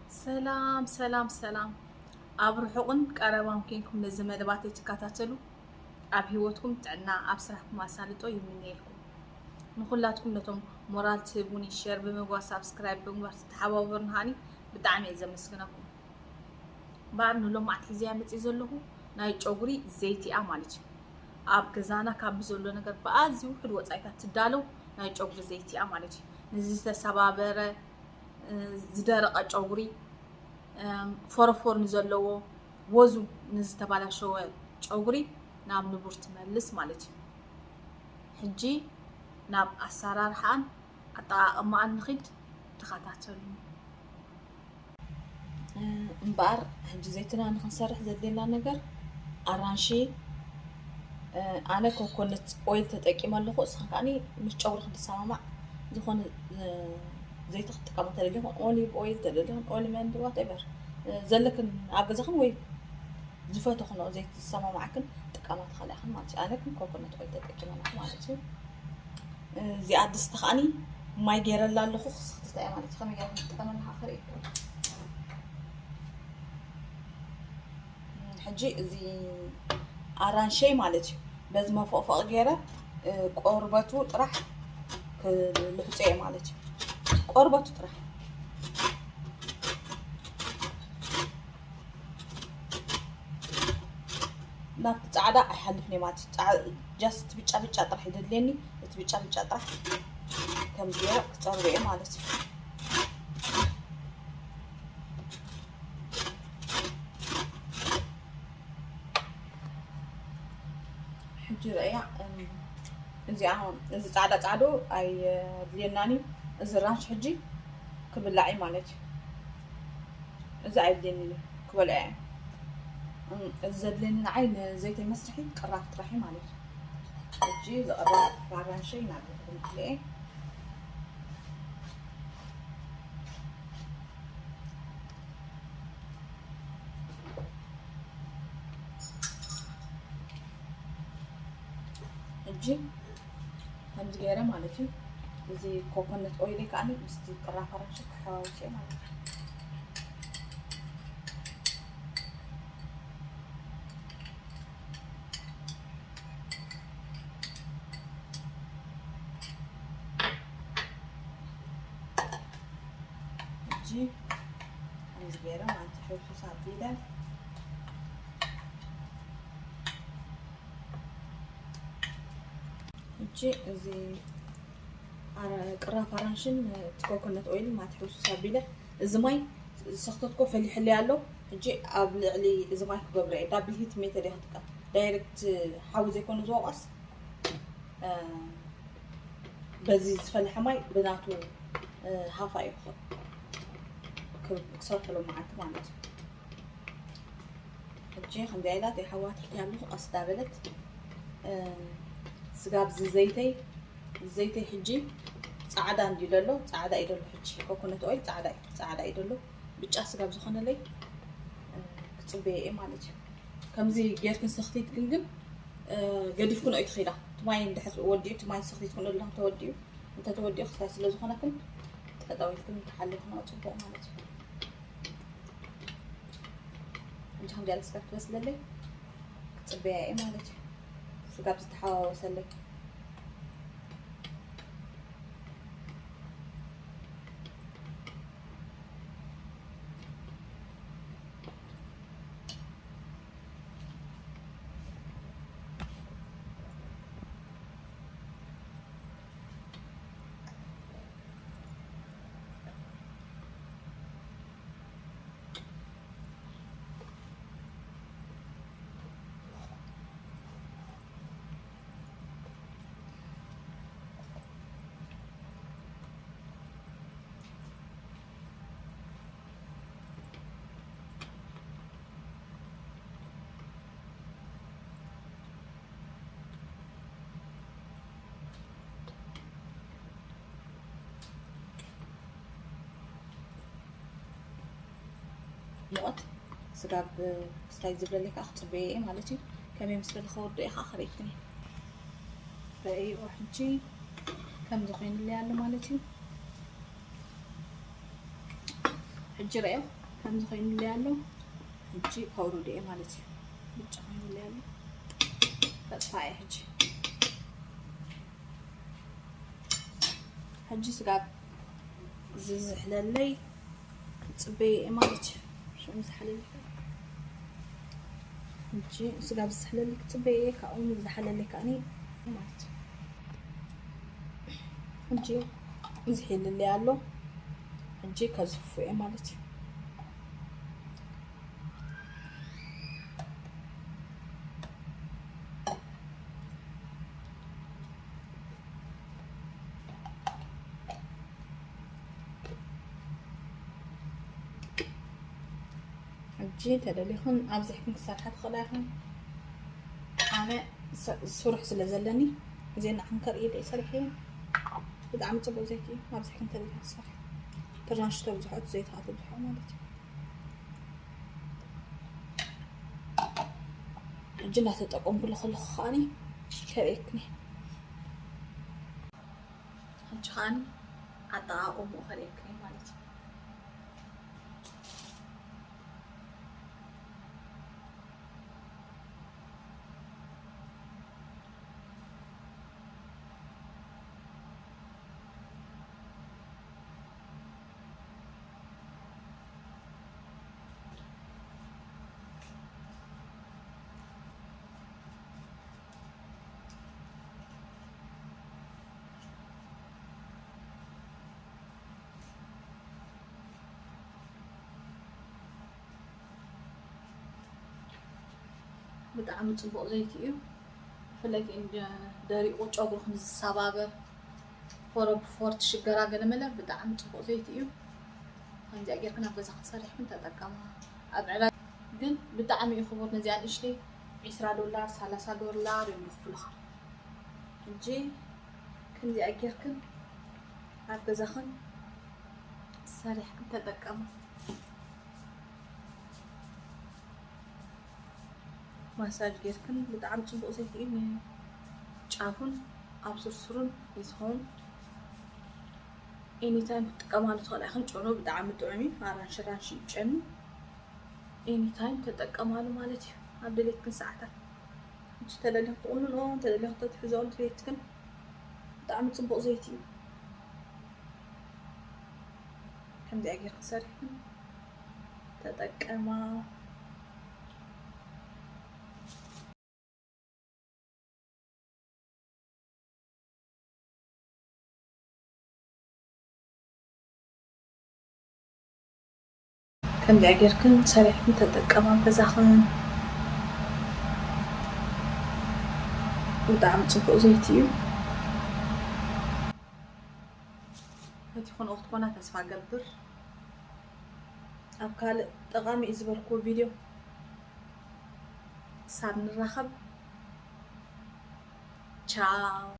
ሰላም ሰላም ሰላም፣ ኣብ ርሑቕን ቀረባን ኮንኩም ነዚ መደባተይ ትከታተሉ፣ ኣብ ህይወትኩም ጥዕና፣ ኣብ ስራሕኩም ኣሳልጦ ይምነየልኩም። ንኹላትኩም ነቶም ሞራል ትህቡኒ፣ ሸር ብምግባር፣ ሳብስክራይብ ብምግባር ትተሓባበሩኒ ከዓኒ ብጣዕሚ እየ ዘመስግነኩም። እምበኣር ንሎማዓንቲ ሒዘያ መፅእ ዘለኹ ናይ ጨጉሪ ዘይቲኣ ማለት እዩ። ኣብ ገዛና ካብ ዘሎ ነገር ብኣዝዩ ውሑድ ወፃኢታት ትዳለው ናይ ጨጉሪ ዘይቲኣ ማለት እዩ። ንዝተሰባበረ፣ ዝደረቐ ጨጉሪ፣ ፎረፎር ንዘለዎ፣ ወዙ ንዝተባላሸወ ጨጉሪ ናብ ንቡር ትመልስ ማለት እዩ። ሕጂ ናብ ኣሰራርሓን ኣጠቓቕማኣን ንኺድ፣ ተኸታተሉ። እምበኣር ሕጂ ዘይትና ንኽንሰርሕ ዘድልየና ነገር ኣራንሺ፣ ኣነ ኮኮነት ኦይል ተጠቂመ ኣለኹ። እስኻ ከዓኒ ምስ ጨጉሪ ክንትሰማማዕ ዝኾነ ዘይቲ ክትጥቀሙ ተደሊኹም፣ ኦሊቭ ኦይል ተደሊኹም፣ ኦልመንድ ዋቴቨር ዘለክን ኣብ ገዛኽን ወይ ዝፈተኽንኦ ዘይቲ ዝሰማማዕክን ጥቀማ ትኽእላ ኢኽን ማለት እዩ። ኣነ ግን ኮኮነት ኦይል ተጠቂመ ኣለኹ ማለት እዩ። እዚኣ ድስቲ ከዓኒ ማይ ገይረላ ኣለኹ፣ ክስኽትታ እያ ማለት እዩ። ከመይ ገይረ ክንጥቀመላ ከዓ ከርእየኩም። ሕጂ እዚ ኣራንሸይ ማለት እዩ። በዚ መፎቕፎቕ ገይረ፣ እ፣ ቆርበቱ ጥራሕ ክልሕጾ እየ ማለት እዩ። ቆርበቱ ጥራሕ። ናብቲ ጻዕዳ ኣይሓልፍን እየ ማለት እዩ። ጻዕ-፣ ጃስት ብጫ ብጫ ጥራሕ እዩ ዘድልየኒ። እቲ ብጫ ብጫ ጥራሕ ከም ገይረ ክጸርቦ እየ ማለት እዩ። ሕጂ ረእያ፣ እም፣ እዚኣ፣ እዚ ጻዕዳ ጻዕዶ ኣየድልየናን እዩ። እዚ ራንሽ ሕጂ ክብላዕ እዩ ማለት እዩ። እዚ ኣየድልየንን እዩ፣ ክበልዖ እየ። እም፣ እዚ ዘድልየኒ ንዓይ ንዘይተይ መስርሒ ቅራፍ ጥራሕ እዩ ማለት እዩ። ሕጂ ዝቐረበ ኣራንሸይ ናብ ክልኤ። ሕጂ ከምዚ ገይረ ማለት እዩ። እዚ ኮኮነት ኦይል ከዓኒ ምስቲ ቅራፍ ኣራንሺ ክሓዋውስ እየ ማለት እዩ። ሕጂ ከምዚ ገይረ ማለት እዩ፣ ሕውስውስ ኣቢለ። ሕጂ እዚ ኣራ-፣ ቅራፍ ኣራንሽን እቲ ኮኮነት ኦይል ማለት ሕውስውስ ኣቢለ፣ እዚ ማይ ዝሰኽተትኮ ፈሊሕለይ ኣሎ። ሕጂ ኣብ ልዕሊ እዚ ማይ ክገብሮ እየ። ዳብል ሂት ሜተድ እየ ክጥቀም። ዳይሬክት ሓዊ ዘይኮነ ዝወቐስ፣ እ፣ በዚ ዝፈለሐ ማይ ብናቱ፣ እ፣ ሃፋ እዩ ክኸ-፣ ክብ-፣ ክሰርሐሉ መዓልቲ ማለት እዩ። ሕጂ ከምዚኣ ኢላ እቲ ሓዋ ትሕቲ ኣለኹ ቀስ ዳበለት፣ እ፣ ስጋብ እዚ ዘይተይ፣ ዘይተይ ሕጂ ጻዕዳ እንድዩ ደሎ፣ ጻዕዳ እዩ ደሎ። ሕጂ ኮኮነት ኦይል ጻዕዳ እዩ፣ ጻዕዳ እዩ ደሎ። ብጫ ስጋብ ዝኾነለይ፣ እ፣ ክጽበየ እየ ማለት እዩ። ከምዚ ጌርክን ሰኽቲትክን ግን፣ እ፣ ገዲፍክን ኣይትኺዳ። እቲ ማይ እንድሕር ወዲኡ፣ እቲ ማይ ሰኽቲትክን ኣለኹም ተወዲኡ፣ እንተተወዲኡ ክስታይ ስለ ዝኾነክን ጠጠው ኢልክን ተሓሊኽን ጽቡቕ ማለት እዩ። እንጂ ከምዚ ያለ ስጋ ክትበስለለይ ክጽበያ እየ ማለት እዩ። ስጋ ብዝተሓዋወሰለይ። ሙቐት ስጋብ ክስታይ ዝብለለይ ከዓ ክፅበየ እየ ማለት እዩ። ከመይ ምስ በለ ከወርዶ እየ ከዓ ከርእየኩም እየ። ረእይኦ ሕጂ ከምዚ ኮይኑለይ ኣሎ ማለት እዩ። ሕጂ ርኣዮ፣ ከምዚ ኮይኑለይ ኣሎ። ሕጂ ከውርዶ እየ ማለት እዩ። ብጫ ኮይኑለይ ኣሎ። ከጥፋ እየ ሕጂ። ሕጂ ስጋብ ዝዝሕለለይ ክጽበዮ እየ ማለት እዩ። ሽም ዝሓለለካ። ሕጂ ስጋብ ዝዝሕለለይ ክጽበዮ እየ፣ ካብኡ ዝዝሓለለይ ከኣኒ ማለት እዩ። ሕጂ ዝሒልለይ ኣሎ። ሕጂ ከዝፉ እየ ማለት እዩ። ሕጂ ተደሊኹን ኣብዚሕክን ክሰርሓ ትኽእላ ኢኹን። ኣነ ስ-፣ ስሩሕ ስለ ዘለኒ፣ እዚኤን ንዓን ከርኢ ኢለ እየ ሰሪሐየን። ብጣዕሚ ጽቡቕ ዘይቲ እዩ፣ ኣብዚሕክን ተደሊኹን ክሰርሕ። ተናሽቶ ብዙሖት ዘይትኣትብሖ ማለት እዩ። ሕጂ እናተጠቀምኩሉ ከለኹ ከኣኒ ከርእየክኒ። ሕጂ ከኣኒ ኣጠቓቕምኡ ከርእየክኒ ማለት እዩ። ብጣዕሚ ጽቡቕ ዘይቲ እዩ። ብፍላይ ከኣ እንደ-፣ ደሪቑ ጨጉርኹም ዝሰባበር፣ ፎረፎር፣ ሽገራ ገለመለ ብጣዕሚ ጽቡቕ ዘይቲ እዩ። ከምዚኣ ጌርክን ኣብ ገዛኽን ሰሪሕክን ተጠቀማ። ኣብ ዕዳጋ ግን ብጣዕሚ እዩ ክቡር። ነዚኣ ንእሽተይ ዒስራ ዶላር፣ ሰላሳ ዶላር እዮም ዝኽፍሉኻ። ሕጂ ከምዚኣ ጌርክን ኣብ ገዛኽን ሰሪሕክን ተጠቀማ። ማሳጅ ጌርክን ብጣዕሚ ጽቡቕ ዘይቲ እዩ። ንጫፉን ኣብ ስርሱሩን እዩ ዝኸውን። ኤኒታይም ክትጥቀማሉ ትኽእላ ኢኽን። ጨኑ ብጣዕሚ ጥዑም እዩ። ኣራንሺ ራንሺ እዩ ጨኑ። ኤኒታይም ተጠቀማሉ ማለት እዩ። ኣብ ድሌትክን ሰዓታት። ሕጂ ተደሊኹም ትቑንንኦ፣ ተደሊኹም ተትሕዝኦ ድሌትክን። ብጣዕሚ ጽቡቕ ዘይቲ እዩ። ከምዚኣ ጌርክን ሰሪሕክን ተጠቀማ። ከምዚኣ ጌርክን ሰሪሕክን ተጠቀማ ኣብ ገዛኽን። ብጣዕሚ ጽቡቕ ዘይቲ እዩ። ፈቲኹንኦ ክትኮና ተስፋ ገብር። ኣብ ካልእ ጠቓሚ እዩ ዝበልክዎ ቪድዮ ክሳብ ንራኸብ። ቻው።